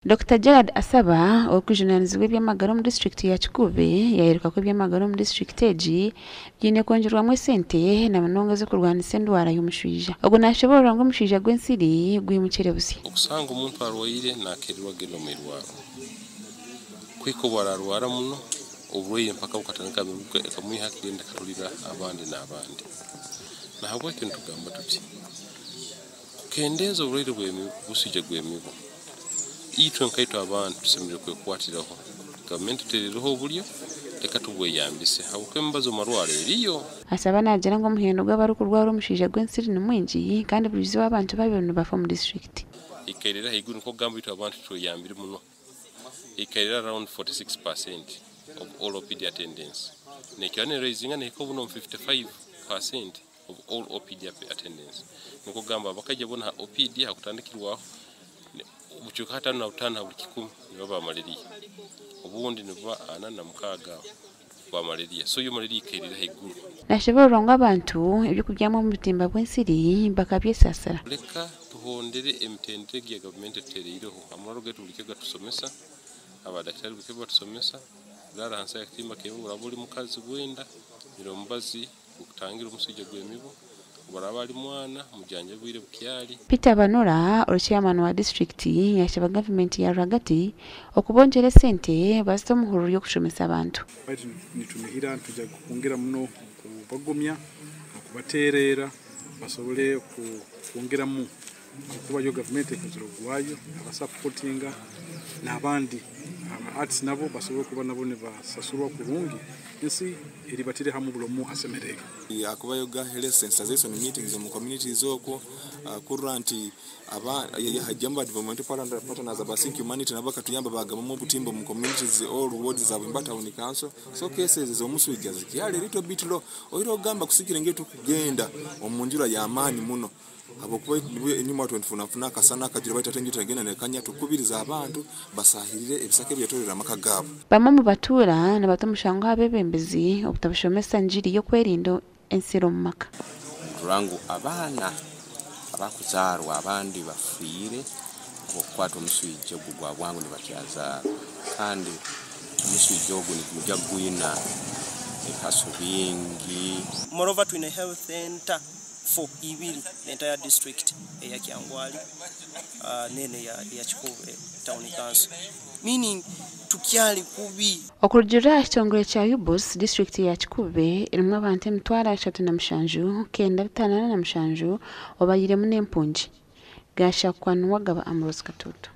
Dr Gerald Asaba orikujunanizibwa eby'amagara omu disiturikiti ya Kikuube yayoreka ku eby'amagara omu disiturikiti egi biine kwongyerwamu esente na munonga ez'okurwanisa endwara y'omushwija. Ogu nashoborora ngu omushwija gw'ensiri gwimukire busya. Okusanga omuntu arwaire nakererwa agenda omu irwariro kuhika obu ararwara muno oburwaire mpaka bukatandika ekamwiha akagenda akaturira abandi n'abandi. Nahabwekyo nitugamba tuti kukendeeza oburwaire bw'omuswija gw'emibu itwe nkaitwe abantu tusemeriire kwekwatiraho. Gavumenti etutereireho oburyo leka tubweyambise habwokuba emibazi omu marwariro eriyo. Asaba naagira ngu omuhendo gw'abarikurwara omushaija gw'ensiri ni mwingi kandi buri izooba abantu babiri nibafa omu disiturikiti. Ekairira ahaiguru nikwo kugamba itwe abantu tweyambire muno. Ekairira around 46% of all OPD attendance. Nekira neraizinga nehika obundi omu 55% of all OPD attendance. Nikwo kugamba abakaija boona aha OPD ahakutandikirwaho obucweka 55 ha buri kikumi nibo ba malaria. Obundi nibuba 46 bwa malaria. So yo malaria ekairira ahaiguru. Nashoborora ngu abantu eby'okubyama omu butimba bw'ensiri bakabyesasira. Leka tuhondere emitendera egi ya gavumenti etutereireho. Amarwariro gaitu buri kiro gatusomesa, abadaktari buri kiro batusomesa, raara ahansi y'akatimba k'emibu oraba ori mukazi bwenda, mira omubazi gukutangira omuswija gw'emibu, obu araba ari mwana mujanjabe obwire bukyari. Peter Banura ori chairman wa disiturikiti yashaba gavumenti ya rwagati okubongyera esente bazite omu hururu y'okushomesa abantu. Baitu nitunihira nitwija kwongera muno kubagumya n'okubateererra basobole kwongeramu habwokuba yo gavumenti ekozire ogwayo abasapotinga n'abandi aba arts nabo basobole kuba nabo nibasasurwa kurungi ensi eribatire hamu buli omu asemererwe. Akubayo ga health sensitization meetings omu communities okwo kurora nti hajjamu ba development partners aba Think Humanity nabo bakatuyamba bagabamu obutimba omu communities, all wards za Bwemba Town Council. So cases ez'omusujja zikyali a little bit low. Oira ogamba kusikira engeri tukugenda omu njura y'amaani muno habwokuba enyuma twentufunafuna akasana akagira baitu ate enjura tegenda nekanya, tukubiriza abantu basahirire ebisaka ebyetoroire amaka gaabo. Bamwe omu batuura nibata omushango aha beebembezi obutabashomesa ngiri y'okwerinda ensiri omu maka. Niturora ngu abaana abakuzaarwa abandi bafiire habw'okukwata omuswija ogu gwa bwangu nibakyazaarwa, kandi omuswija ogu nigwija gwina ebihaso bingi. Moreover, twine health center four, ibiri entire district eya Kyangwali nene ya Kikuube Town Council, meaning tukyali kubi. Okurugiirira aha kitongore kya UBOS, disiturikiti ya Kikuube erimu abantu 307,947 obariremu n'empungi. Gashakwa Nuwagaba Ambrose Katuutu.